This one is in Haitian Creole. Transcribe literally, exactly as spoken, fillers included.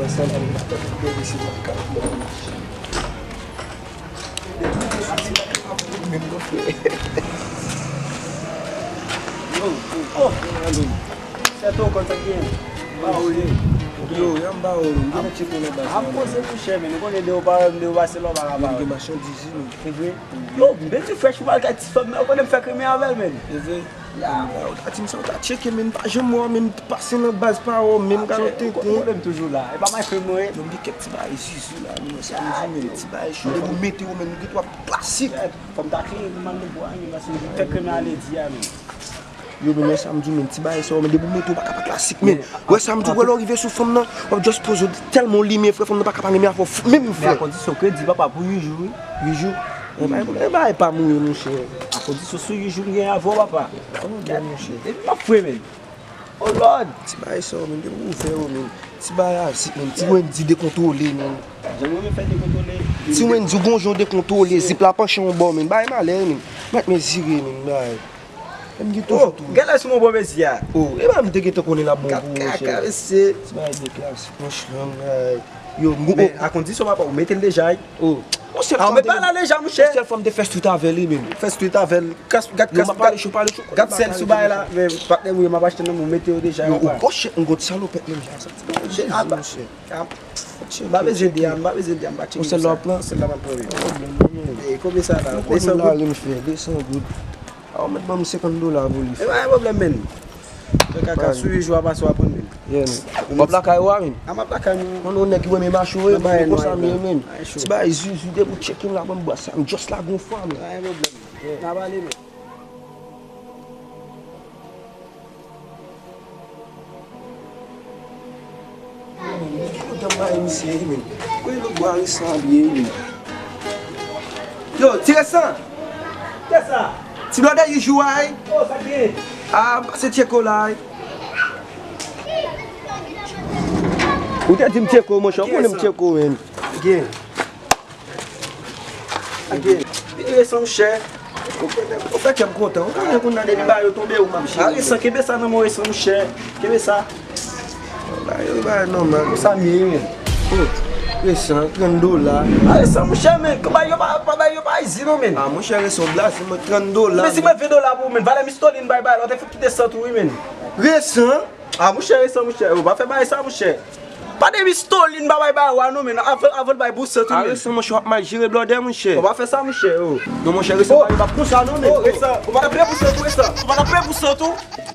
Sa nan mwen pa t ap gade se makak mwen. Yo, yo, yo. Sèto konn sa gen. Ba ou ye. Yo, y ap ba ou, m gen tcheke nan baz la. Ap poze mouchè, men nou konnen de ou pa wè m, de ou pase lò pa ka ba ou. Gen machandiz, wi, men. Se vre? Yo, m beti frèch pou m al kay ti fanm nan, ou konnen m fè krimen avè l, men. Se vre? Ya. Ou ta di m sa, ou ta tcheke, men m pa janm wè w, men m pase nan baz pa wè w, men m gade tenten. Ou konnen m toujou la. E pa Michael mwen ye. Men m gen kèk ti bagay zuzu la, men sa m di, men ti bagay cho, depi w mete yo, men m gen twa klasik. Fò m ta kriye pou m al nan bwa, men paske m fè krimen a ledi a, men. Yo, men wè sa m di w, men ti bagay sa yo, men depi w mete w pa ka pa klasik, men. Wè sa m di w, wè lè w rive sou fanm nan, w ap just poze w tèlman w limen, frè, fanm nan pa ka pa renmen avè w, menm frè. Men a kondisyon kredi, papa, pou uit jou, wi. Uit jou? E bagay, e bagay pa mouri, monchè. A kondisyon sou uit jou m gen avè w, papa. Kòman w di, monchè? Epi m ap fwe, men. Oh Lord! Ti bagay sa yo, men, depi w ouvè yo, men. Ti bagay a zip, men. Ti Wendy dekontwole, men. Jan mwen fè dekontwole. Ti Wendy gon jan w dekontwole, zip la panche yon bò, men. Bagay malè, men. Mèt mezire, men, bagay. M gen toujou tou. Gade sou mwen bon mezi a. Oh, e pa m te gentan konnen l ap bon pou ou, monchè. Kaka, mesye. Ti bagay de klas, franchman, bagay. Yo, m gon. Men, a kondisyon, papa, ou mete l deja, wi. Oh. Monchè, a, ou met bagay la deja, monchè. Monchè, fò m te fè street avè li, men. Fè street avè l. Gad, gad, gad sèl sou bagay la. Men, patnè m, wi, m ap achte nan men w, mete yo deja, papa. Yo, oh, shit, m gon ti salopèt, menm jan sa. Shit, apa. M pa bezwen di a, m pa bezwen di a, m pa tcheke sa. Ou sèl la w ap pran? Sèl la m ap pran, wi. E, konbyen sa la? Desan goud? Desan goud. A, ou mèt ban m senkant dola pou li. E pa gen pwoblèm, men. Fè kaka, sou uit jou a pase w ap pran, men. Yeah, men. W ap lakay ou a, men? A, m ap lakay mwen. Mwen, yon nèg ki renmen mache, wi, men konsa m ye, men. Ti bagay zuzu, depi w tcheke m la, ban m bwa sa, m just lage yon fwa, men. Pa gen pwoblèm. N ap ale, men. Ki kote m bay misye, wi, men? Kouye lòt bwa resan li ye, wi, men. Yo, ti resan! Kiyès sa? Ti blòdè uit jou a, wi. Oh, sa k gen? A, m pase tcheke w la, wi. Ou te di m tcheke w, monchè, ou konnen m tcheke w, men. Gen. Gen. Vini resan, monchè. Ou fè kè m kontan. Ou konnen kounye a depi bagay yo tonbe, ou m ap jere. A, resan, kenbe sa nan men w, resan, monchè. Kenbe sa. Bagay yo, bagay nòmal. Konsa m ye, men. Oh, resan, trant dola. A, resan, monchè, men. Bagay yo pa, bagay yo pa izi, non, men. A, monchè, resan, w blaze mwen trant dola, men. Men si mwen ven dola pou ou, men. Valè mistolin, bay, bay, lò te fout kite sant ou, wi, men. Resan? A, monchè, resan, monchè. Ou pa fè bagay sa, monchè. Pa de mistolin, pa bay bay wa non, men. Avan, avan l bay bousant, wi, men. A, resan, monchè, w ap mal jere blòdè, monchè. Ou pa fè sa, monchè, oh. Non, monchè, resan, pa, pa konsa, non, men. Oh, resan, ou pa ta peye bousant ou, resan. Ou pa ta peye bousant ou.